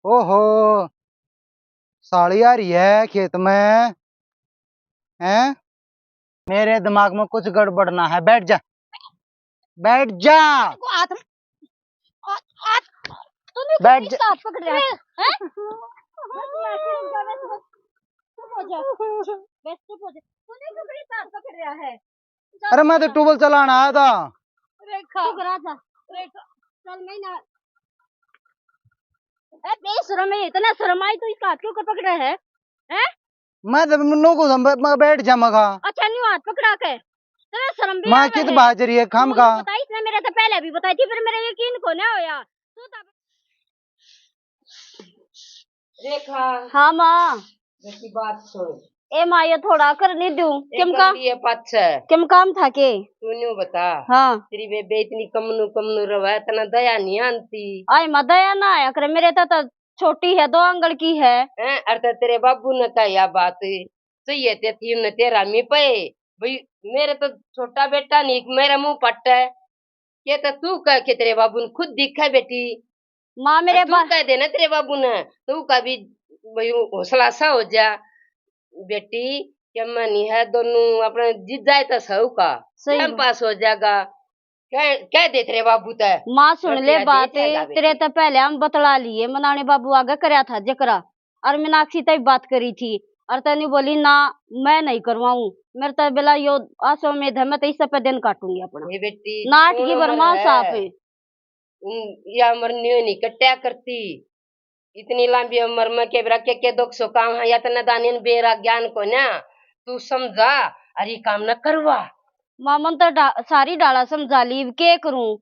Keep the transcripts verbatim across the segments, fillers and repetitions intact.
ओहो, साली आ रही है खेत में, हैं? मेरे दिमाग में कुछ गड़बड़ ना है। बैठ जा, बैठ जा। को हाथ, हाथ, हाथ, तूने बैठ क्यों जा। इसका हाथ पकड़ रहा है? हैं? बस, बस, बस, चुप हो जा। बस, चुप हो जा। तूने क्यों इसका हाथ पकड़ रहा है? अरे, मैं तो ट्यूबवेल चलाना आया था। रेखा, तू घर आ जा। रेखा, चल, मैं ना। ए, बेशरम है, इतना शर्म आई तो इसका हाथ क्यों कर पकड़ा है? हैं? मैं तो मुन्नू को ब-, ब-, बैठ जा मगा। अच्छा, न्यू हाथ पकड़ा के। तेरा शर्म भी मैं आवे कित है? बाज रही है, खाम तू का। बताई, इसने मेरे से पहले भी बताई थी, फिर मेरा यकीन को ना होया। तू तो रेखा, हाँ माँ। मेरी बात सुन। ए माँ, ये थोड़ा कर नहीं दूं। ए, किम कर का? लिए पाछे। किम काम था के? तू न्यू बता। हाँ। तेरी बेबे इतनी कमनू कमनू रवे, इतना दया नहीं आनती। आए माँ, दया ना आया करे, मेरे तो, तो छोटी है, दो आंगल की है। हैं? अरे तो तेरे बाबू ने कहा या बात सही है, ते थी उन्हें तेरा मी पे। भाई, मेरे तो छोटा बेटा नहीं, मेरा मुंह पट्टा है। के तो तू कह के तेरे बाबू ने खुद दिखा बेटी। माँ, मेरे तू बा- कह देना तेरे बाबू ने, तू का भी भाई हौसला सा हो जा बेटी। के मनी है दोनों अपने जीत जाए तो सहू का सही टाइम में। पास हो जाएगा। कह, कह दे तेरे बाबू ते। माँ, सुन ले बात, तेरे ते पहले हम बतला लिए, मनाने बाबू आगे करया था जकरा, और मीनाक्षी तई बात करी थी, और तैनू बोली ना, मैं नहीं करवाऊं, मेरे तो बेला यो आशा उम्मीद है, मैं तो इस पे दिन काटूंगी अपना। ए बेटी, नाटकी कौन उम्र बरमाल है? साफ है। उन, या उम्र न्यू नहीं कट्या करती। इतनी लंबी उम्र में के बेरा के, के दुख सो काम है, या तन्ने दानियन बेरा ज्ञान को ना, तू समझा, अरे काम ना करवा। मामन तो डा-, सारी डाला समझा ली, इब के करूं?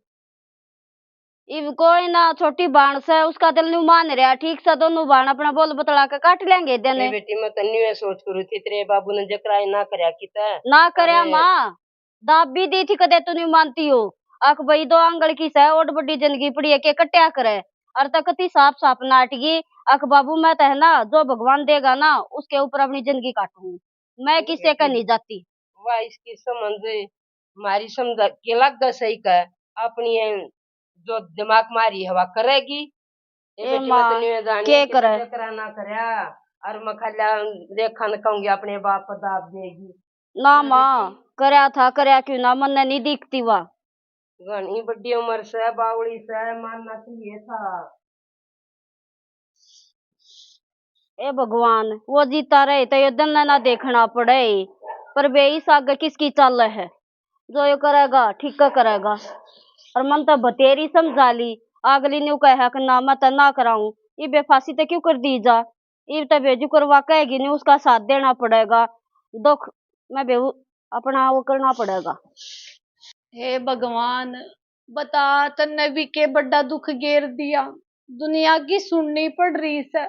इब कोई ना, छोटी बाण से, उसका दिल न्यू मान रहा ठीक से, दोनों बाण अपना बोल बतला के काट लेंगे दिन। ए बेटी, मैं तो न्यू सोच करू थी, तेरे बाबू ने जकरा ना करया किता। ना करया अरे। माँ, दाब भी दी थी, कदे तू न्यू मानती हो। अक भाई दो आंगल की सै, ओड बड़ी जिंदगी पड़ी है, के कट्या करे। और तक ती साफ साफ नाटगी, अक बाबू मैं तो है ना, जो भगवान देगा ना, उसके ऊपर अपनी जिंदगी काटूंगी। मैं ए किसे का बेटी, नहीं जाती। वाह, इसकी समझ, मारी समझ के लग गई सही का, अपनी ये जो दिमाग मारी हवा करेगी। ये ए बेटी, मैं माँ, तो नहीं जानी के कि करे? तुझे करा ना करया, और मैं खाला देखा न कहूंगी अपने बाप को दाब देगी। ना ये माँ, बेटी, करया था, करया क्यों ना, मन्ने नहीं दिखती वा। घणी बड़ी उम्र से, बावली से, मानना चाहिए था। ए भगवान, वो जीता रहे तो ये दिन ना देखना पड़े, पर बे इस आगे किसकी चाल है? जो ये करेगा, ठीक का करेगा। और मन तो बतेरी समझा ली, अगली न्यू कहे कि ना, मैं तो ना कराऊं। इबे फांसी तो क्यों कर दी जा? इब तो बेजू करवा कहेगी न्यू, उसका साथ देना पड़ेगा। दुख मैं बेहू अपना वो करना पड़ेगा। हे भगवान, बता, तन्ने भी के बड़ा दुख गेर दिया, दुनिया की सुननी पड़ रही से।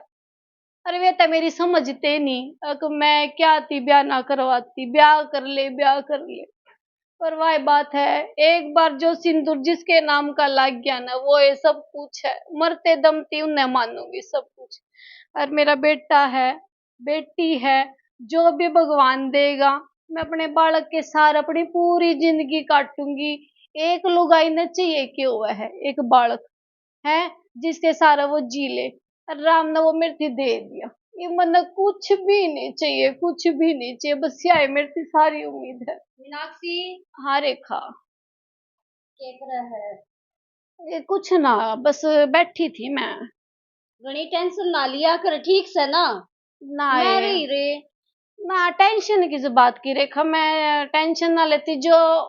अरे वे तो मेरी समझते नहीं, अक मैं क्या थी ब्याह ना करवाती, ब्याह कर ले, ब्याह कर ले। पर वह बात है, एक बार जो सिंदूर जिसके नाम का लाग गया ना, वो ये सब कुछ है, मरते दम ती उन्हें मानूंगी सब कुछ। और मेरा बेटा है, बेटी है, जो भी भगवान देगा, मैं अपने बालक के सार अपनी पूरी जिंदगी काटूंगी। एक लुगाई ने चाहिए क्यों है एक बालक, है जिसके सारे वो जी ले। और राम ने वो मेरे थी दे दिया। ये मन्ने कुछ भी नहीं चाहिए, कुछ भी नहीं चाहिए, बस यही मेरे थी सारी उम्मीद है। मीनाक्षी। हाँ रेखा। के करे है? ये कुछ ना, बस बैठी थी मैं। घणी टेंशन ना लिया कर, ठीक से ना? ना मैं ये रही रे। ना, टेंशन किस बात की रेखा, मैं टेंशन ना लेती, जो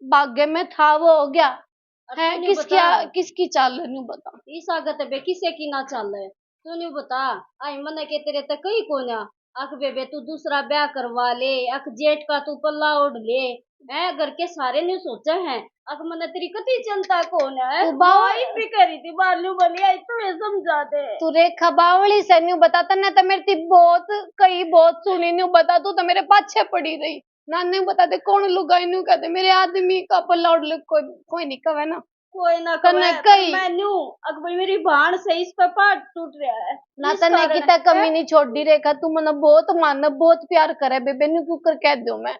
भाग्य में था वो हो गया। और है तू न्यू किसकी बता। आ-, किसकी चाल है, न्यू बता। इस आगे ते बे किसे की ना चाल है, तू न्यू बता। आई मने के तेरे ते कई कोन्या, आख बेबे तू दूसरा ब्याह करवा ले, आख जेठ का तू पल्ला ओढ़ ले, हैं, घर के सारे न्यू सोचे हैं, आख मने तेरी कती चिंता कोन्या है। तू बावली भी करी थी, बालू बनी आई, तू ये समझा दे। तू रेखा बावली से न्यू बता, तन्ने तो मेरी थी बहुत कही, बहुत सुनी, न्यू बता, तू तो मेरे पाछे पड़ी रही। नाने बता दे, कौन लुगाई न्यू कहते, मेरे आदमी का पल्ला ओढ़ ले, कोई, कोई नहीं कहे ना। कोई ना कहे, कन्ने पर कही। मैं न्यू, अक भाई मेरी भाण से इस पे पाट टूट रहा है। ना इस तन्ने कारण किता कमी है। नहीं छोड़ी रेखा, तू मने बहुत माने, बहुत प्यार करे बेबे, न्यू क्यों कर कह दो मैं।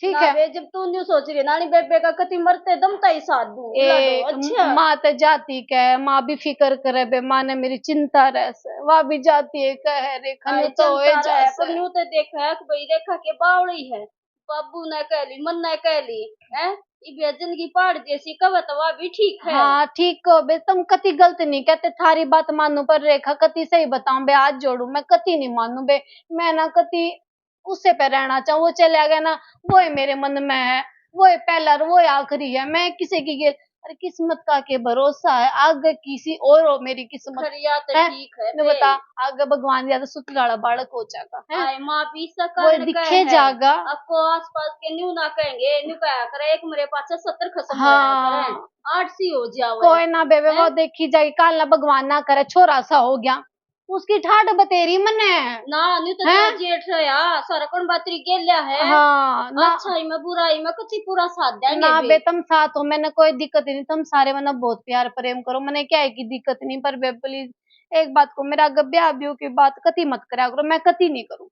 ठीक ना है। बे, जब तू न्यू सोच रही नानी बेबे का, कति मरते दम ताई साथ दूं, ए, लाडो, अच्छा। माँ ते जाती के, माँ भी फिकर करे बे, माँ ने मेरी चिंता रह से, वा भी जाती है, कह रेखा, हाँ, न्यू तो होए चिंता रहे, पर न्यू तो देख है कि भाई रेखा के बावली है, बाबू ने कह ली, मन ने कह ली, हैं? इबे जिंदगी पहाड़ जैसी, कवे तो वा भी ठीक है। हाँ, ठीक हो बे, तुम कति गलत नहीं कहते, थारी बात मानू, पर रेखा कति सही बताऊं बे, हाथ जोड़ू, मैं कति नहीं मानू बे, मैं ना कति उससे पे रहना चाहूँ, वो चला गया ना, वो ही मेरे मन में है, वो ही पहला और वो ही आखिरी है, मैं किसी की गेल, अरे किस्मत का के भरोसा है, आगे किसी और हो मेरी किस्मत। खैर, या तो है, ठीक है, तू बता, आगे भगवान या तो सुतराला बालक हो जाएगा, है? आए माँ भी इसका वो कारण दिखे कहे है। जाएगा। आपको आसपास के न्यू ना कहेंगे, न्यू कहा करे, एक मेरे पाछे सत्तर खसम हाँ। करे, आठ सी हो जावे। कोई ना बेबे, वो हैं? देखी जाएगी, काल ना भगवान ना करे, छोरा सा हो गया, उसकी ठाठ बतेरी मने। ना, न्यू तो हैं? तेरा जेठ रहा, सारा कौन बातरी गेल्या है। हाँ, ना। अच्छाई में, बुराई में, कति पूरा साथ देंगे ना बे। बे, तुम साथ हो, मैंने कोई दिक्कत नहीं, तुम सारे मने बहुत प्यार प्रेम करो, मने क्या है की दिक्कत नहीं, पर बे, please, एक बात को, मेरा आगे ब्याह ब्यू की बात कति मत करा करो, मैं कति नहीं करूँ,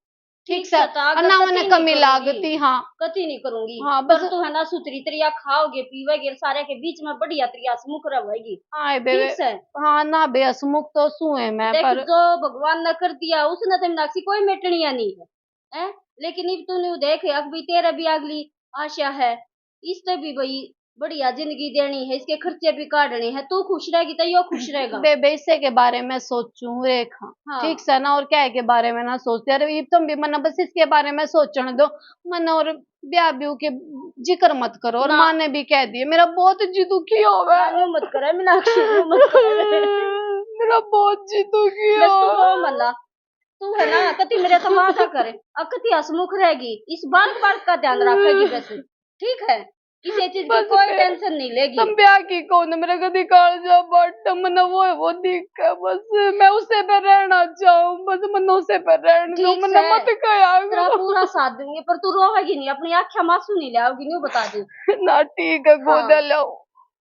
ठीक ठीक से? से, तो और आगे ना कति उन्हें नहीं कमी करूँगी। लागती, हाँ। कति नहीं करूँगी। हाँ, पर बस। तू है ना सुथरी तरिया खाओगे, पीवेगे, सारे के बीच में बढ़िया तरिया हसमुख रहेगी। हाँ, बे, ठीक से? हाँ, ना बे, हसमुख तो सू है मैं, देख, पर जो भगवान ने कर दिया, उसने तो मीनाक्षी कोई मेटनिया नहीं है, हैं? लेकिन इब तूने देख, अब भी तेरे भी अगली आशा है, इससे भी भाई बढ़िया जिंदगी देनी है, इसके खर्चे भी काटने हैं। तू खुश रहेगी तो यो खुश रहेगा। बेबे, इसे के बारे में सोचूं रेखा, हाँ। ठीक से ना, और क्या है के बारे में ना सोचते। अरे, इब तुम भी मना बस इसके बारे में सोचने दो, मना और ब्याह ब्यू के जिक्र मत करो। और ना। माँ ने भी कह दिए, मेरा बहुत जी दुखी हो गया। ना, न्यू मत करे मीनाक्षी, न्यू मत करे। मेरा बहुत जी दुखी बस हो तू रो मला। तू है ना, कति मेरे तो माथा करे, अब कति हसमुख रहेगी, इस बालक बालक का ध्यान रखेगी बस, ठीक है? किसी चीज की बस कोई बे, टेंशन नहीं लेगी। तुम ब्याह की कौन, मेरा कति कालजा बट, मने वो, वो दिख है बस, मैं उसे पे रहना चाहूँ बस, मने उसे पे रहने दो, ठीक मने से, मत कहा तेरा करो। पूरा साथ दूंगी, पर तू रोवेगी नहीं, अपनी आँखें मासू नहीं ले आओगी, न्यू बता दूं। ना, ठीक है, हाँ। गोदा लाओ।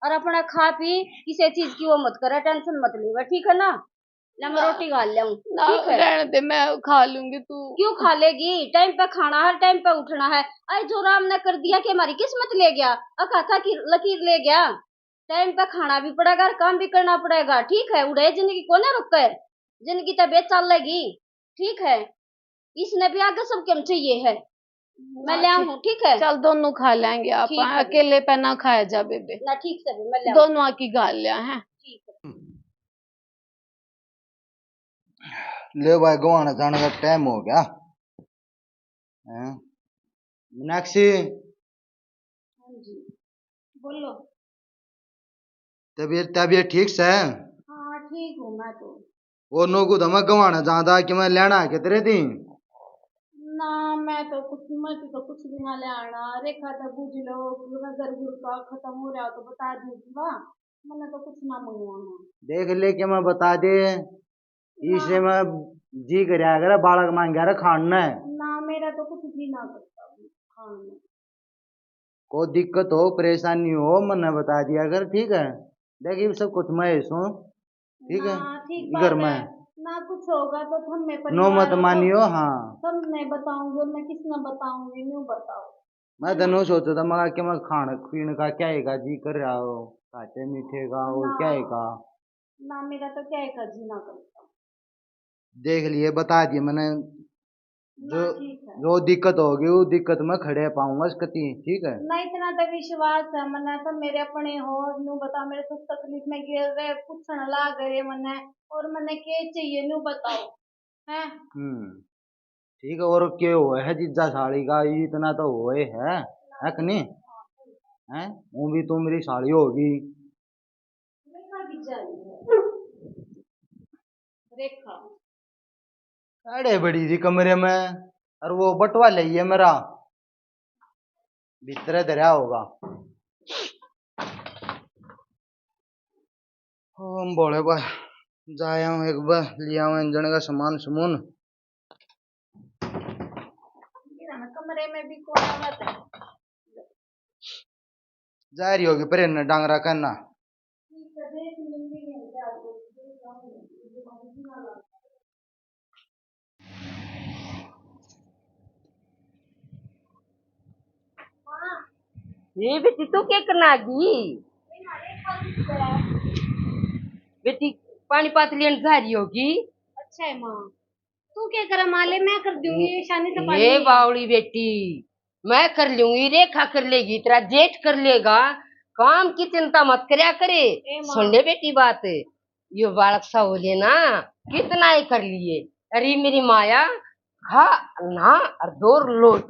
और अपना खा पी, किसी चीज की वो मत करे, टेंशन मत लेवे, ठीक है ना? ले, मैं हाँ। रोटी खा ले आऊं, ना, ठीक है? रहने दे, मैं खा लूंगी, तू। क्यों खा लेगी? टाइम पे खाना है, टाइम पे उठना है। आई जो राम ने कर दिया कि हमारी किस्मत ले गया, अखा था कि लकीर ले गया। टाइम पे खाना भी पड़ेगा और काम भी करना पड़ेगा, ठीक है? उड़े जिंदगी कोने रुके, जिंदगी तो बे चलेगी, ठीक है? इसने भी आगे सब कम चाहिए है, मैं ले आऊं, ठीक है? चल, दोनों खा लेंगे आप, ठीक है। अकेले पे ना खाया जा बेबे। ना, ठीक से बे, मैं ले आऊं। दोनों आकी गाल लिया है। ठीक है। ले भाई, गवाना जाने का टाइम हो गया। हैं? मीनाक्षी। हाँ जी, बोलो। तबीयत, तबीयत ठीक से? हाँ, ठीक हूँ मैं तो। वो नोकू तो मैं गवाना जाता कि मैं लेना है कितरे दिन? ना, मैं तो कुछ, मैं तो कुछ भी ना ले आना। रेखा तो बुझ लो, पूरा घर घर का खत्म हो रहा तो बता दूंगी वा। मैंने तो कुछ ना मंगवाना। देख ले के मैं बता दे, इसे ना। मैं जी करया करे, बालक मांग्या रे खान ने। ना, मेरा तो कुछ जी ना करता खान में। कोई दिक्कत हो, परेशानी हो, मन्ने बता दिया कर, ठीक है? देख, ये सब कुछ मैं ही सूं, ठीक है? ना, ठीक घर बात में है। ना कुछ होगा तो थमने नो मत परिवार मानियो, हाँ। थमने बताऊंगी, मैं किसने बताऊंगी, न्यू बताओ। मैं तो न्यू सोचो था, मैं कि मैं खान पीन का क्या है का जी कर रहा हो, खाटे मीठे का और ना। क्या है का? ना, मेरा तो क्या है का जी ना करता। देख लिए, बता दिए मैंने। ना, जो, ठीक है। जो दिक्कत होगी, वो दिक्कत में खड़े पाऊंगा कती, ठीक है? ना, इतना तो विश्वास है मन्ने, तो मेरे अपने हो, न्यू बता, मेरे तो तकलीफ में गिर रहे, पूछण लाग रहे मन्ने, और मन्ने के चाहिए, न्यू बताओ, हैं? हम्म, ठीक है, और के हो है जीजा साली का, इतना तो होए है, है कि नहीं? हैं? वो भी तो मेरी साली होगी। रेखा की जा रही है। रेखा। अरे बड़ी जी कमरे में, और वो बटवा ले ये मेरा भीतर धरया होगा। हम बोले बा जाया हूँ एक बार लिया हूँ इंजन का सामान समून। कमरे में भी कौन आवत है? जा रही होगी पर इन्हें डांगरा कहना। ये बेटी, तू क्या करना आ गई? बेटी, पानी पात लेन जा रही होगी। अच्छा है माँ, तू क्या करे माँ, ले मैं कर दूंगी शानी से पानी। ए बावली बेटी, मैं कर लूंगी, रेखा कर लेगी, तेरा जेठ कर लेगा। काम की चिंता मत करया करे। ए माँ। सुन ले बेटी बात, यो बालक सा हो ले ना, कितना ही कर लिए। अरे मेरी माया, खा, नहा और दौड़ लौट।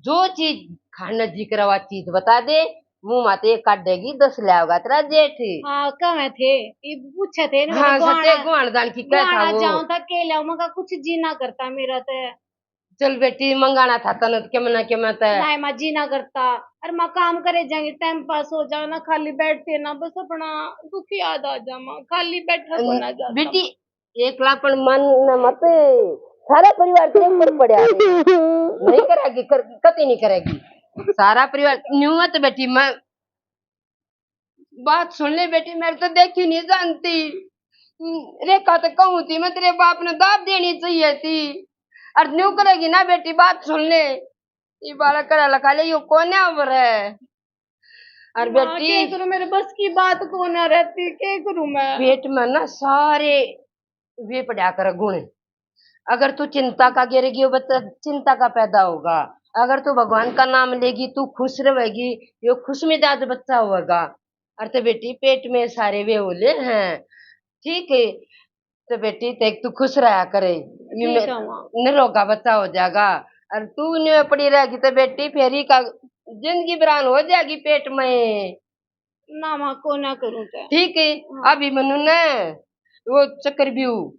जो चीज खाना जी करे, वा चीज बता दे, मुंह माते काटेगी, दस लाओगा तेरा जेठ। हाँ, कहे थे, ये पूछे थे ना, हाँ, गुआना, सच्चे गुआन दान की कह था गुआना वो। जाऊं था, के लाऊं, मगर कुछ जी ना करता मेरा ते। चल बेटी, मंगाना था तने तो, के मना, के मना ते। नहीं माँ, जी ना करता। अरे माँ, काम करे जाएंगे, टाइम पास हो जाए ना, खाली बैठते ना, बस अपना दुख याद आ जा माँ, खाली बैठा को ना जाता बेटी। एकलापन मन न मत, सारा परिवार तेरे ऊपर पड़ा है। नहीं करेगी, कर, कती नहीं करेगी। सारा परिवार न्यू मत बेटी, मैं बात सुन ले बेटी, मेरे तो देखी नहीं जानती। रेखा तो कहूँ थी, मैं तेरे बाप ने दाब देनी चाहिए थी, और न्यू करेगी ना बेटी, बात सुन ले। ये बालक करा लखा ले, यो कौन है उम्र है? और माँ, बेटी, के करूँ, मेरे बस की बात को ना रहती, के करूँ मैं? पेट में ना सारे वे पड़ा कर गुण। अगर तू चिंता का गिरेगी, यो बच्चा चिंता का पैदा होगा। अगर तू भगवान का नाम लेगी, तू खुश रहेगी, यो खुश मिजाज बच्चा होगा। और तो बेटी, पेट में सारे वे होले हैं, ठीक है? तो बेटी, देख, तू खुश रहा करे, ये ठीक मे-, है माँ। निरोगा बच्चा हो जाएगा। और तू इनमें पड़ी रहेगी तो बेटी, फेरी का जिंदगी बरान हो जाएगी पेट में। ना माँ, को ना करूँ तो। ठीक है, हाँ। अभी मनु ने वो चक्रव्यूह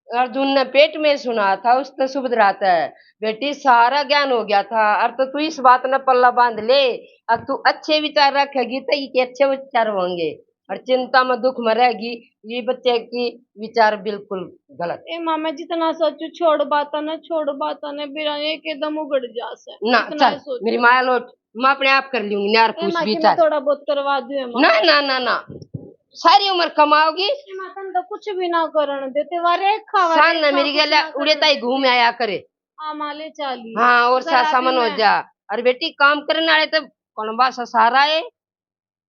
अर्जुन ने पेट में सुना था, उसने सुभद्रा ते, बेटी, सारा ज्ञान हो गया था। और तो तू इस बात ने पल्ला बांध ले, अब तू अच्छे विचार रखेगी तो ये के अच्छे विचार होंगे, और चिंता में, दुख में रहेगी, ये बच्चे की विचार बिल्कुल गलत। ए माँ, मैं जितना सोचू, छोड़ बात ने, छोड़ बात ने, बिरा एक एकदम उगड़ जा से। ना, इतना चल, ही सोचू। मेरी माँ लौट, मैं अपने आप कर लूंगी, नार ए पूछ माँ, भी कि मैं चल। थोड़ा बहुत करवा दूं, ए माँ। ना, ना, ना, ना, सारी उम्र कमाओगी। ए माँ, तन तो कुछ भी ना करण देते, वा रेखा, वा शान ना रेखा, मेरी कुछ गैल ना उड़े करण ताई घूम देते। आया करे। हाँ माँ, ले चाली। हाँ, और जरा सासा भी मन हो मैं जा। अरे बेटी, काम करने वाले तो कौन बा ससारा है?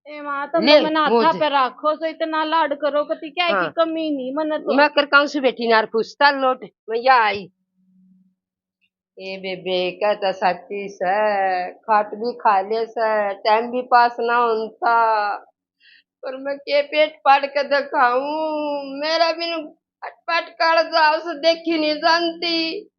ए माँ, तो ले, मन्ने हाथा मौज। पे राखो सो, इतना लाड करो, कती क्या हाँ। की कमी नहीं मन्ने तो। मैं कर काउंसी बैठी नार पूछता लोट, मैं या आई। ए बेबे, कहता साची सै, खाट भी खा ले सै, टाइम भी पास ना होता, पर मैं के पेट पाड़ के दिखाऊं? मेरा बिन फटफट काल जाओ से देखी नहीं जानती।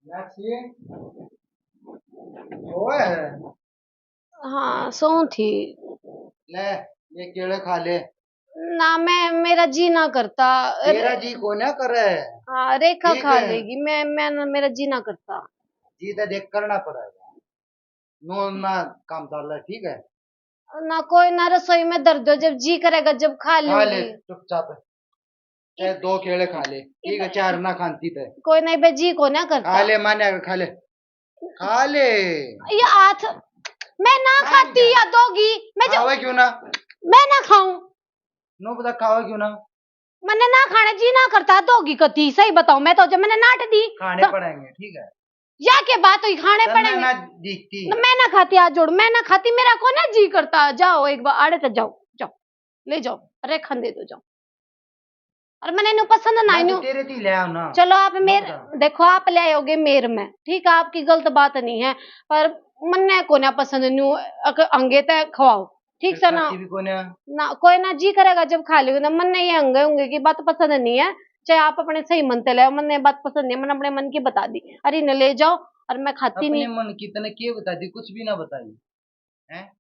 मीनाक्षी, ओए। हाँ, सो थी। ले, ये केले खा ले। ना, मैं, मेरा जी ना करता। तेरा जी कोन्या करे। हाँ, रेखा ठीक खा है। लेगी। मैं, मैं ना, मेरा जी ना करता। जी तो देख करना पड़ेगा। नो ना काम चाल रहा, ठीक है? ना, कोई ना, रसोई में धर दो, जब जी करेगा जब खा खा ले लूंगी। चुपचाप। चाहे दो केले खा ले, ठीक है? चार ना खाती ते। कोई नहीं बे, जी कोन्या करता। खा ले, मान्या खा ले। खा ले। ये हाथ, मैं ना खाती या दोगी, मैं जो खावे क्यों ना? मैं ना खाऊं। नो पता खावे क्यों ना? मन्ने ना खाने जी ना करता, दोगी कती, सही बताओ, मैं तो जब मन्ने नाट दी खाने तो पड़ेंगे, ठीक है? या के बात हुई, खाने पड़ेंगे। ना दिखती। तो मैं ना खाती, हाथ जोड़, मैं ना खाती, मेरा को ना जी करता। जाओ एक बार आड़े तो जाओ, जाओ, ले जाओ, अरे खान दे दो, जाओ। और मन्ने न्यू पसंद ना, न्यू। तेरे ती ले आओ ना। चलो आप मेर, देखो, आप ले आओगे मेर में, ठीक है, आपकी गलत बात नहीं है, पर मन्ने को ना पसंद न्यू। अंगे ते खवाओ, ठीक से ना। ना, कोई ना, जी करेगा जब खा लेगा ना। मन्ने ये अंगे होंगे की बात पसंद नहीं है, चाहे आप अपने सही मन ते ले आओ, मन्ने बात पसंद नहीं है, मैंने अपने मन की बता दी। अरे इन्हें ले जाओ, और मैं खाती नहीं। मन की तने के बता दी, कुछ भी ना बताई। हैं?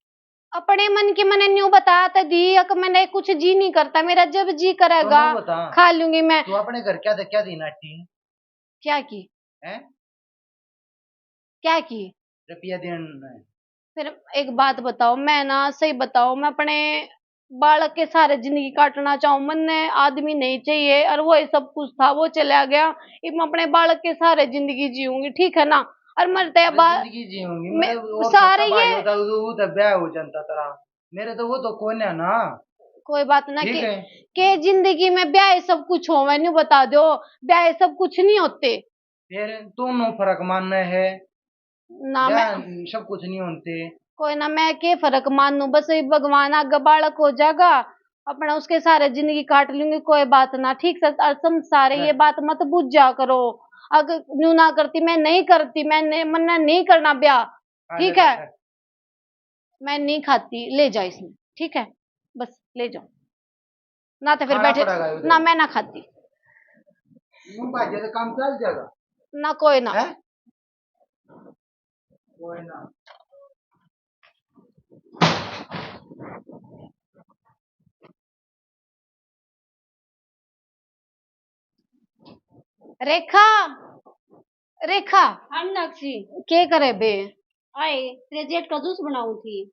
अपने मन की मन्ने न्यू बता तो दी, अक मन्ने कुछ जी नहीं करता मेरा, जब जी करेगा खा लूंगी मैं। तू अपने घर क्या दे, क्या दी नाटी? क्या की? हैं? क्या की? रुपया देन। फिर एक बात बताओ, मैं ना सही बताओ, मैं अपने बालक के सारे जिंदगी काटना चाहूँ, मन्ने आदमी नहीं चाहिए, और वही सब कुछ था, वो चला गया। इब मैं अपने बालक के सारे जिंदगी जीऊंगी, ठीक है ना? और मरते बाद जिंदगी जीऊंगी, मैं मतलब, और सारे ये होता, वो तो ब्याह हो जाता तेरा। मेरे तो वो तो कोन्या ना। कोई बात ना। ठीक के, है। के जिंदगी में ब्याह सब कुछ होवे, न्यू बता दो, ब्याह सब कुछ नहीं होते। फिर तू नो फर्क मानना है? ना, मैं ब्याह सब कुछ नहीं होते। कोई ना, मैं के फर्क मानू, बस ये भगवान आगे बालक हो जागा, अपना उसके सारे जिंदगी काट लूंगी, कोई बात ना। ठीक से, और तुम सारे ये बात मत बुझा करो। अगर न्यू ना करती, मैं नहीं करती, मैं नहीं, मन्ने नहीं करना ब्याह। ठीक है। मैं नहीं खाती, ले जा इसने, ठीक है, बस ले जाओ। ना तो फिर खाना बैठे पड़ेगा उधर। ना, मैं ना खाती। यूं भाई, जैसे काम चल जाएगा। ना, कोई ना। हैं? कोई ना। रेखा, रेखा। हाँ मीनाक्षी। के करे बे? आए, तेरे जेठ का जूस बनाऊं थी।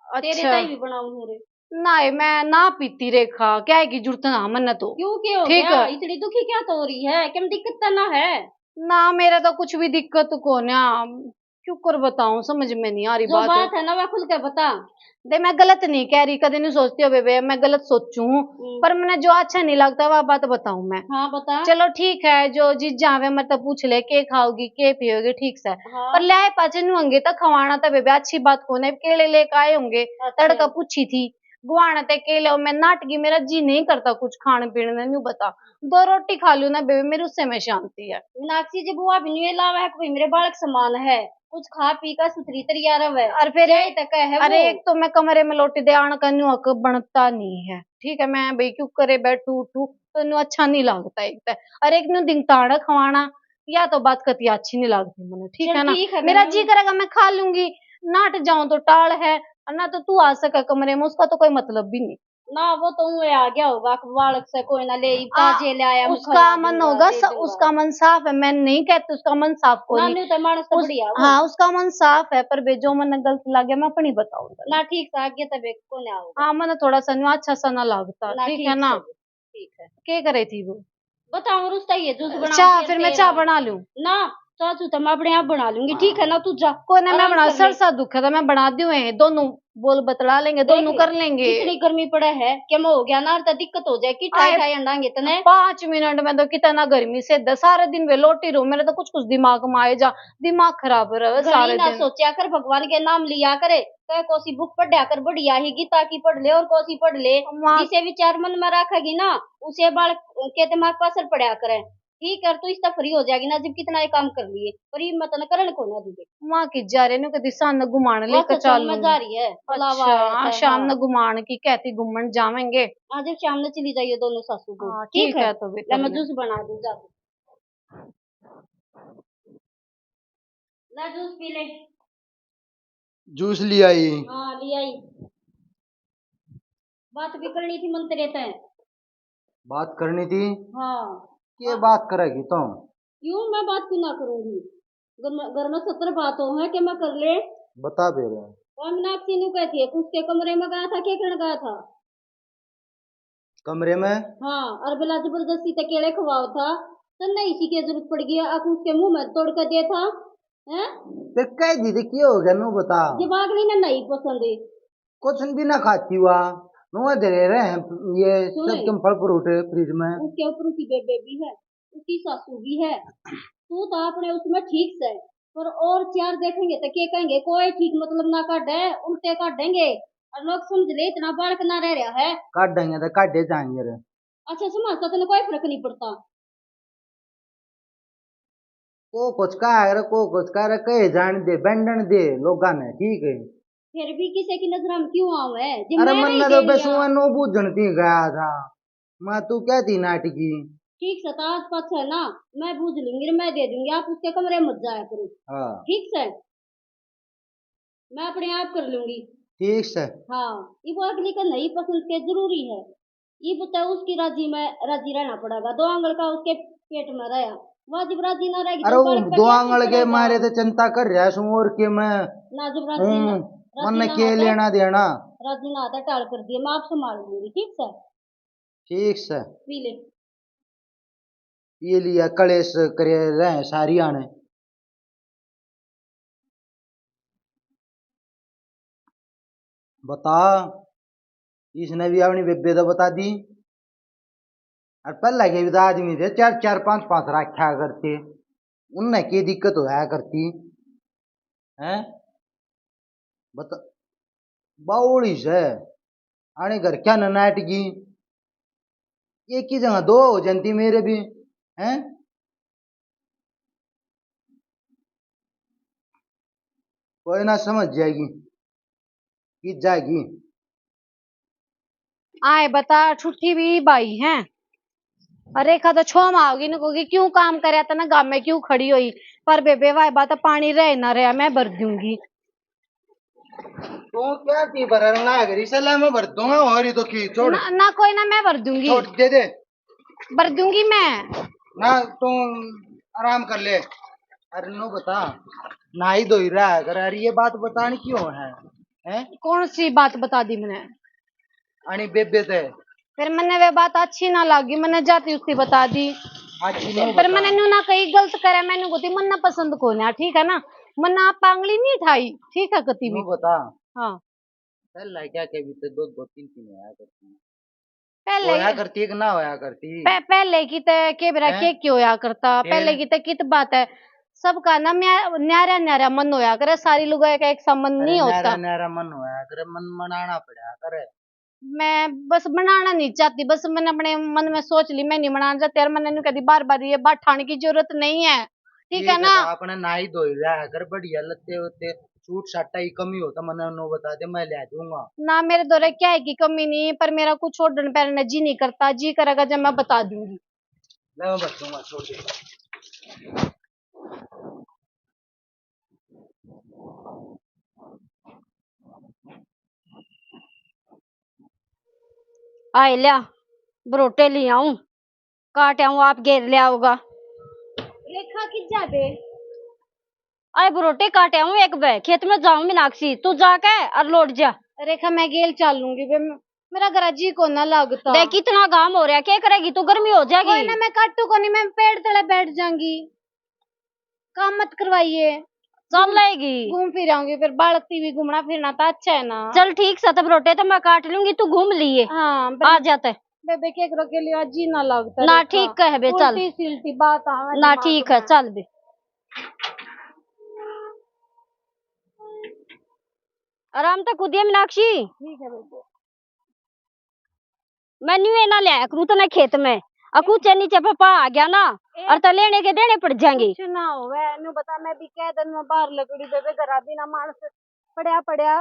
तेरे अच्छा। ताई भी बनाऊं हूं रे। नहीं, मैं ना पीती रेखा, क्या है की जरूरत ना मन्ने तो। क्यों, के हो ठीक गया? है। इतनी दुखी क्या तो हो रही है, क्या दिक्कत तो ना है? ना, मेरा तो कुछ भी दिक्कत को ना। क्यों कर बताऊं, समझ में नहीं आ रही जो बात। बात है ना, वह खुल के बता। दे, मैं गलत नहीं कह रही, कदे नहीं सोचती हो बेबे, मैं गलत सोचूं, हम्म। पर मैंने जो अच्छा नहीं लगता, वह बात बताऊं मैं। हाँ, बता। चलो ठीक है, जो जीजा आवे, मतलब, पूछ ले, के खाओगी, के पियोगी, ठीक से। हाँ। पर ले आए पाछे नु होंगे तो खवाना तो बेबे अच्छी बात को नहीं, केले लेके आए होंगे, अच्छा। तड़का पूछी थी, गुआना ते केले, मैं नाटकी, मेरा जी नहीं करता कुछ खाने पीने में, न्यू बता, दो रोटी खा लूं ना बेबे, मेरे उससे में शांति है। मीनाक्षी, जब वो अभी न्यू लावा है, कोई मेरे बालक समान है, कुछ खा पी का सुथरी तरिया रहे। और फिर यही तक है अरे वो। एक तो मैं कमरे में लोटी दे आण का न्यू हक बनता नहीं है, ठीक है, मैं भाई क्यों करे बैठू उठू तो न्यू अच्छा नहीं लगता एक तो। और एक न्यू दिन ताड़ा खवाना, या तो बात कती अच्छी नहीं लगती मैंने, ठीक चल है ना। ठीक है, मेरा मैं जी करेगा मैं खा लूंगी, नाट जाऊं तो टाल है, और ना तो तू आ सके कमरे में, उसका तो कोई मतलब भी नहीं। ना, वो तो उए आ गया होगा, बालक से कोई ना ले, आ, ताजे ले आया, उसका मन होगा, उसका मन साफ है, मैं नहीं कहती उसका मन साफ कोई नहीं। तो मानस तो बढ़िया हो। हाँ, उसका मन साफ है, पर बे जो मन गलत लगे, मैं अपनी बताऊंगा ना। ठीक से आगे तबे कोने आओगा। हाँ, मन थोड़ा सा न्यू अच्छा सा ना लगता, ठीक है ना। ठीक है। के करे थी वो? बताओ, और उसका ये जूस बना। चाह फिर मैं चाह बना लूं ना? चाह चू तो मैं अपने आप बना लूंगी, ठीक है ना? तू जा, कोई ना, मैं बना। सरसा दुख है तो मैं बना दूं, दोनों बोल बतला लेंगे, दोनों कर लेंगे। इतनी गर्मी पड़े है कि मैं हो गया ना, तो दिक्कत हो जाए कि टाई टाई अंडांगे तने। पाँच मिनट में तो कितना गर्मी से द-, सारे दिन वे लोटी रहूं, मेरे तो कुछ कुछ दिमाग में आए जा, दिमाग खराब रहे सारे दिन। सोचा कर, भगवान के नाम लिया करे, कह कोसी बुक पढ़ा कर, बढ़िया ही गीता की पढ़ ले और कोसी पढ़ ले, जिसे विचार मन में रखेगी ना, उसे बालक के दिमाग पर असर पड़ा करे। ठीक है, तू इसका फ्री हो जाएगी ना, जब कितना ये काम कर लिए, पर ये मत ना करण को ना दूंगे। माँ की जा रहे ने कदी शाम ने घुमान लेकर चाल मैं जा रही है। अच्छा, हाँ, शाम ने घुमान की कहती घूमन जावेंगे। हाँ, जब शाम ने चली जाइए दोनों सासू को। हाँ, ठीक है, तो बेटा मैं जूस बना दूं, जा। ला जूस पी ले। जूस ले आई। हाँ, ले आई। बात भी करनी थी मन तेरे तै। बात करनी थी? हाँ। के बात करेगी तू? क्यों, मैं बात क्यों ना करूंगी? घर में, घर में सत्तर बात हो है कि मैं कर ले। बता दे रहा। और मीनाक्षी ने कहती है, उसके कमरे में गया था, क्या करने गया था? कमरे में? हाँ, और भला जबरदस्ती ते केले खवाओ था, तन्ने इसी की जरूरत पड़ गई, अक उसके मुंह में तोड़ के दिया था, हैं? ते कह दी थी, क्या हो गया, नु बता। जब अगली ने नहीं पसंद है। कुछ भी ना खाती हुआ, नु धरे रहे हैं ये सुन। सब तुम फल फ्रूट फ्रिज में। उसके ऊपर उसकी बेबे भी है, उसकी सासू भी है, तू तो अपने उसमें ठीक से, पर और चार देखेंगे तो क्या कहेंगे, कोई ठीक मतलब ना काटे, उल्टे काटेंगे। और लोग समझ ले इतना बालक ना रह रहा है। काटेंगे तो काटे जाएंगे रे। अच्छा, समाज का तने कोई फर्क नहीं पड़ता। को कुछ कह रे, को कुछ कह रे, कहे जान दे, बंडन दे लोगा ने, ठीक है। फिर भी किसी की नजर में क्यों आवे? अरे मन तो बस वो नो बूझन ती गया था, मैं तू कहती नाटकी। ठीक से, तो आज पाछे ना मैं बूझ लूंगी, मैं दे दूंगी, आप उसके कमरे में मत जाया करो। हाँ। ठीक से। मैं अपने आप कर लूंगी। ठीक से। हाँ, इब अगली का नहीं पसंद के जरूरी है। इब तो उसकी राजी में राजी रहना पड़ेगा। दो आंगल का उसके पेट में रहा, वह जब राजी ना रहेगी अरे तो वो बालक पे दो क्या आंगल के मारे तो चिंता कर रहा हूँ और के मैं ना, जब राजी ना, हम्म, राजी मन ना के होता, लेना देना। राजी ना आता, टाल कर दिए, मैं आप संभाल लूंगी। ठीक से। ठीक से। पी ले। ये लिया कलेश करे रहे सारी आने। बता। इसने भी अपनी बेबे तो बता दी। और पहले के भी तो आदमी थे, चार चार पांच पांच रखा करते, उनने के दिक्कत होया करती हैं? बता, बावली से आने घर क्या ननाट की, एक ही जगह दो हो जाती मेरे भी हैं। कोई ना, समझ जाएगी, की जाएगी। आए बता, ठुठी भी भाई हैं। अरे, रेखा तो छो में आओगी, ने कहोगी, "क्यों काम करया तने, गाम में क्यों खड़ी हुई?" पर बेबे, वाह बात, पानी रहे ना रहे, मैं भर दूंगी। तू क्या थी भरना है, घरी से ला, मैं भर दूंगा। और ये तो की छोड़। ना, ना, कोई ना, मैं भर दूंगी। छोड़, दे दे। भर दूंगी मैं। ना, तू आराम कर ले। अरे नो बता, नहाई धोई रहा है कर, अरे ये बात बतानी क्यों है, हैं? कौन सी बात बता दी मैंने? अणी बेबे ते। फिर मन्ने वे बात अच्छी ना लगी, मन्ने जाती उसकी बता दी। अच्छी नहीं फिर बता। मन्ने न्यू ना कही गलत करे, मैंने कहती मन्ने पसंद को ना, ठीक है ना, मन्ने आप पांगली नहीं ठाई, ठीक है, कती भी। न्यू बता। हाँ। पहला क्या के भी तो दो दो तीन तीन होया करती। पहले होया करती कि ना होया करती? पह-, पहले की तो के बेरा हैं? के के होया करता, फिर? पहले की तो कित बात है, सबका ना म्या-, न्यारा न्यारा मन होया करे, सारी लुगाई का एक सा मन अरे नहीं न्यारा होता। न्यारा मन होया करे, मन मनाना पड़ा करे। मैं बस बनाना नहीं चाहती, बस मैंने अपने मन में सोच ली, मैं नहीं बनाना चाहती। यार, मैंने न्यू कह दी बार बार, ये बात ठाने की जरूरत नहीं है, ठीक ये है ना? बता, अपने नहाई धोई रहा कर, बढ़िया लत्ते वत्ते, सूट साटा की कमी हो तो मन्ने नो बता दे, मैं ले दूंगा। ना, मेरे धोरे क्या है की कमी नहीं, पर मेरा कुछ ओढ़न पहनने जी नहीं करता, जी करेगा जब मैं बता दूंगी। ले, मैं बचूंगा, छोड़ दे। आए ल्या, बरोटे ले आऊं, काट आऊं, आप घेर ले आओगा। रेखा, कित जा बे? आए, बरोटे काट आऊं एक बे, खेत में जाऊं मीनाक्षी, तू जाके और लौट जा। रेखा, मैं गेल चल लूंगी बे, म-, मेरा घरा जी को ना लगता। देख, कितना घाम हो रहा, क्या करेगी तू, गर्मी हो जाएगी। कोई ना, मैं काटू कोनी, मैं पेड़ तले बैठ जाऊंगी। काम मत करवाइए। चल लेगी। घूम फिर आऊंगी, फिर बालक ती भी घूमना फिरना तो अच्छा है ना। चल ठीक से, तब रोटे तो मैं काट लूंगी, तू घूम लिए। हाँ, आ जाते। बेबे के करो के लिए आज जी ना लगता ना, रेखा। ठीक कह बे, चल। उल्टी सिल्टी बात आवे ना, दिमाग ठीक है, में। चल बे। आराम तो कूदिए मीनाक्षी। ठीक है बेबे। मैं न्यू ना लिया करूँ तने खेत में, अकू चे नीचे पापा आ गया ना, ए, और तो लेने के देने पड़ जाएंगे। कुछ ना होवे, न्यू बता, मैं भी कह दन में बाहर लकड़ी बेबे, घरा बिना मानस पड़या पड़या,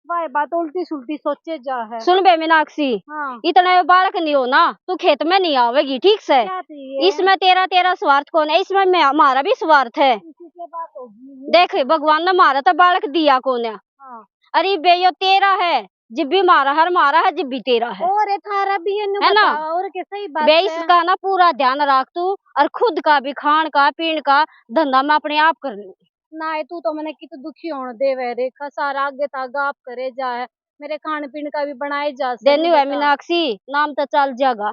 वाह बात उल्टी सुल्टी सोचे जा है। सुन बे मीनाक्षी, हाँ। इतना बालक नहीं हो ना, तू खेत में नहीं आवेगी, ठीक से? क्या थी ये? इसमें तेरा, तेरा स्वार्थ कौन है? इसमें मैं, हमारा भी स्वार्थ है। इसी से बात होगी। देख, भगवान ने हमारा तो बालक दिया कौन है? हाँ। अरे बे, यो तेरा है, जिब भी मारा हर मारा है, जिब भी तेरा है। और ये थारा भी है, न्यू है ना? बता, और के सही बात बे, है। इसका ना पूरा ध्यान राख तू, और खुद का भी खान का, पीन का धंधा मैं अपने आप कर लूँ। ना, ये तू तो मने कित दुखी होण देवे रेखा, सारा आगे तागा आप करे जा है, मेरे खान पीन का भी बनाए जा, देनी है बता। मीनाक्षी, नाम तो चल जाएगा।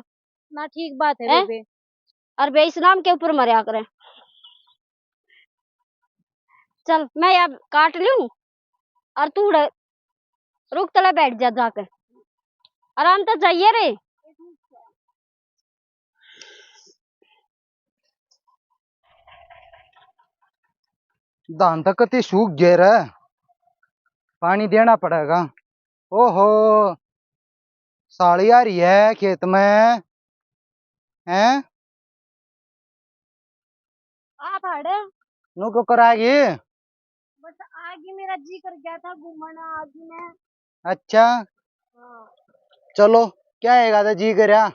ना, ठीक बात है हैं? बेबे। और बे, इस नाम के ऊपर मरया करे। चल, मैं अब काट लूं और तू उड़े रुक, तले बैठ जा जाके, आराम से जाइए रे। धान तो कति सूख गए रे, पानी देना पड़ेगा। ओहो, साली आ रही है खेत में, हैं? आ भाड़े। नु को कराएगी? बस आगी, मेरा जी कर गया था घूमना, आगी मैं। अच्छा। हाँ। चलो, क्या हैगा तो जी करया।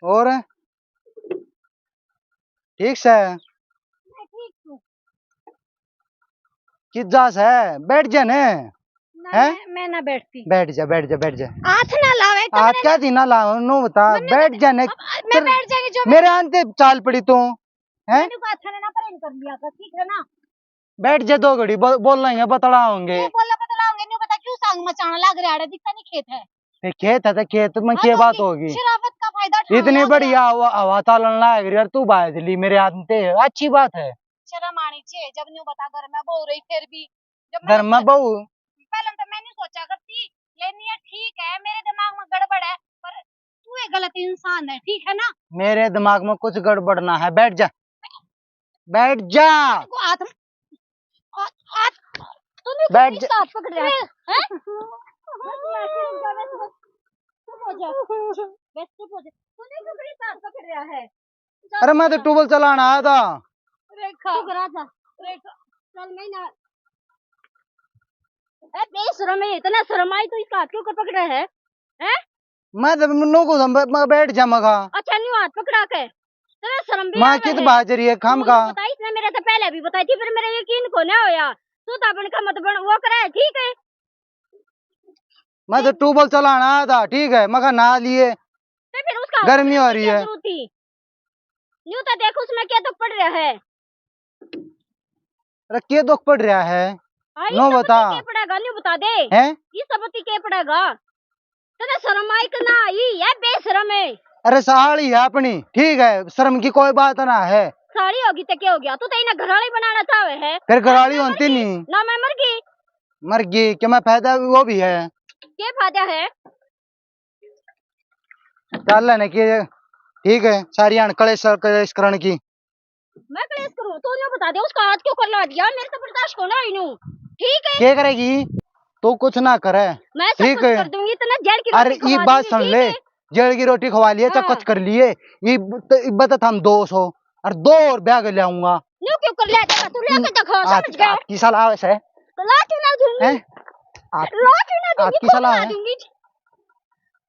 और ठीक से? मैं ठीक हूँ। कित जा से? बैठ जा ने। ना, हैं? मैं, मैं ना बैठती। बैठ जा, बैठ जा, बैठ जा। हाथ ना लावे तो हाथ मैंने क्या थी ना लाओ, नो बता, मैंने बैठ जा ने। अब, अब मैं तेरे, बैठ जाएगी जो मेरे आंते चाल पड़ी तू, हैं? मैंने कहा था ना, प्रेम कर लिया कर, ठीक है ना? बैठ जा दो घड़ी, बो-, बोल लेंगे, बतला होंगे। क्यों बोला बतला होंगे? न्यू बता, क्यों सांग मचाना लाग रहा है? दिखता नहीं खेत है। ये खेत है तो खेत में हाँ, क्या तो बात होगी? शराफत का फायदा उठाना इतनी लाग रहा है। बढ़िया हवा, हवा चालन लाग रही है, तू बाज ली मेरे आंते, अच्छी बात है। शर्म आनी चाहिए, जब न्यू बता घर में बहू रही, फिर भी जब घर मैंने में बहू? पहले तो मैं नहीं सोचा करती, ये नहीं है, ठीक है, मेरे दिमाग में गड़बड़ है, पर तू एक गलत इंसान है, ठीक है ना? मेरे दिमाग में कुछ गड़बड़ ना है, बैठ जा, बैठ जा। को हाथ, हाथ, हाथ, तूने बैठ किसका जा। हाथ पकड़ रहा है? हैं? बस, बस, बस, चुप हो जा। बस, चुप हो जा। तूने क्यों मेरे हाथ पकड़ रहा है? अरे, मैं तो ट्यूबवेल चलाना आया था। रेखा। चुप रह जा। रेखा। चल, मैं ना। ए, बेशरम है, इतना शर्म आई तो इसका हाथ क्यों कर पकड़ रहा है? हैं? मैं तो नो को मैं, मैं बैठ जा मगा। अच्छा, न्यू हाथ पकड़ा के। तेरा शर्म भी माँ आवे की तो है। बात रही है, खाम तू का। बताई, इसने मेरे से पहले भी बताई थी, फिर मेरा यकीन को ना होया। तू तो अपन का मत बन, वो करे, ठीक है? मैं तो ट्यूबवेल चलाना आया था, ठीक है, मगर नहा लिए। तो फिर उसका गर्मी हो रही है। न्यू तो देख उसमें क्या दुख पड़ रहा है। अरे के दुख पड़ रहा है? हाँ, नो बता। के पड़ेगा, न्यू बता दे। हैं? ये सब के पड़ेगा? तने शर्म आई कि ना आई? ये बेशरम है। अरे साली है अपनी, ठीक है, शर्म की कोई बात ना है। साली होगी तो क्या हो गया? तू तो इन्हें घरवाली बनाना चाहे है। फिर घरवाली होती नहीं। ना मैं मर गई। मर गई, क्या मैं फायदा वो भी है? क्या फायदा है? चल ने के, ठीक है, सारी हाण कलेश, कलेश करण की। मैं कलेश करूं? तू न्यू बता दे, उसका हाथ क्यों कर ला दिया? मेरे तो बर्दाश्त को ना इनू। ठीक है। क्या करेगी? तू कुछ ना करे। मैं सब ठीक कुछ है। कर दूंगी, इतना जेल की अरे, रोटी ये खवा बात दूंगी, सुन ठीक ले। है? जेल की रोटी खवा लिए, हाँ। चक्कच कर लिए। ये ब-, त-, इब्बत हम दो सौ और दो और ब्याह कर लाऊंगा। न्यू क्यों कर ले देगा? तू लेके दिखा, समझ गया? आपकी सलाह है। तो ला क्यों ना दूंगी? हैं? आप-, ला क्यों ना दूंगी? आपकी सलाह है। दूंगी।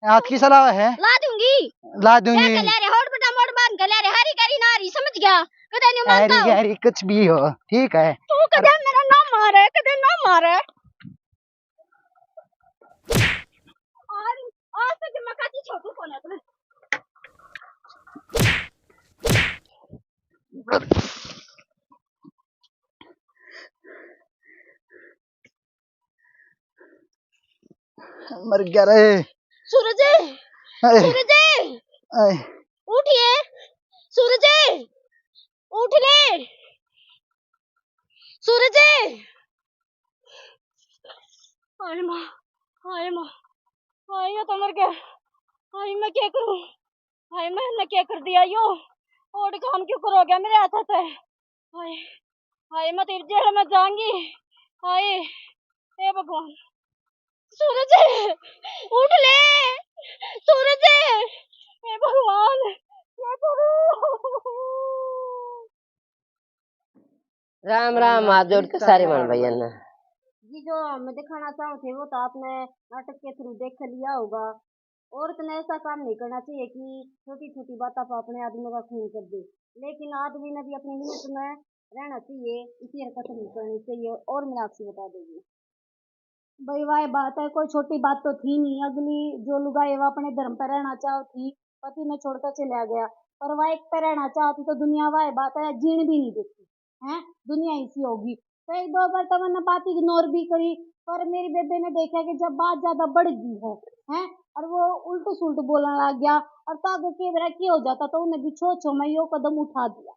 हाथ की सलाह है? ला दूंगी। ला दूंगी। क्या कर ले रे? होड़ बटा मोड़ बांध के ले रे। हरी करी नारी, समझ गया? कदे नहीं मानता हरी हूँ। हरी कुछ भी हो, ठीक है। तू कदे मेरा ना मारे, कदे ना मारे। आज, आज तो जमा काटी छोटू को ना तूने। मर गया रे। सूरज, अरे। सूरज, अरे। उठिए, सूरज, उठ ले, सूरज। हाय माँ, हाय माँ, हाय, ये तो मर गया। हाय, मैं क्या करूँ? हाय, मैंने क्या कर दिया यो? और काम क्यों करो गया मेरे हाथ से? हाय, हाय, मैं तेरी जेल में जाऊंगी। हाय, हे भगवान, सूरज, उठ ले, सूरज, हे भगवान, क्या करूं? राम राम, हाथ जोड़ के सारे मान भाइयों ने। जी, जो हम दिखाना चाहो थे, वो तो आपने नाटक के through देख लिया होगा। औरत ने ऐसा काम नहीं करना चाहिए कि छोटी-छोटी बातों पर अपने आदमी का खून कर दे, लेकिन आदमी ने भी अपनी limit में रहना चाहिए, इसी हरकत नहीं करनी चाहिए। और मैं आपसे बता दूंगी भाई, वाह बात है, कोई छोटी बात तो थी नहीं। अगली जो लुगाई है, वो अपने धर्म पर रहना चाहो थी, पति ने छोड़कर चला गया, पर वह एक पे रहना चाहती तो दुनिया, वाह बात है, जीण भी नहीं देती। हैं, दुनिया इसी होगी। तो एक दो बार तो मैंने बात ignore भी करी, पर मेरी बेबे ने देखा कि जब बात ज्यादा बढ़ गई है, हैं, और वो उल्ट सुल्ट बोलने लग गया, और तो आगे के बेरा की हो जाता, तो उन्हें भी छो छो में यो कदम उठा दिया।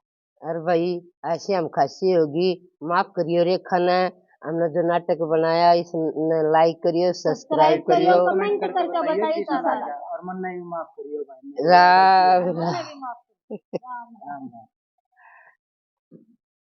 अरे भाई, ऐसी हम खासी होगी, माफ करियो रेखा ने, हमने जो नाटक बनाया, इसने like करियो, subscribe करियो, comment करके बताइए सारा। और मन्ने भी माफ करियो भाई। राम राम। राम राम।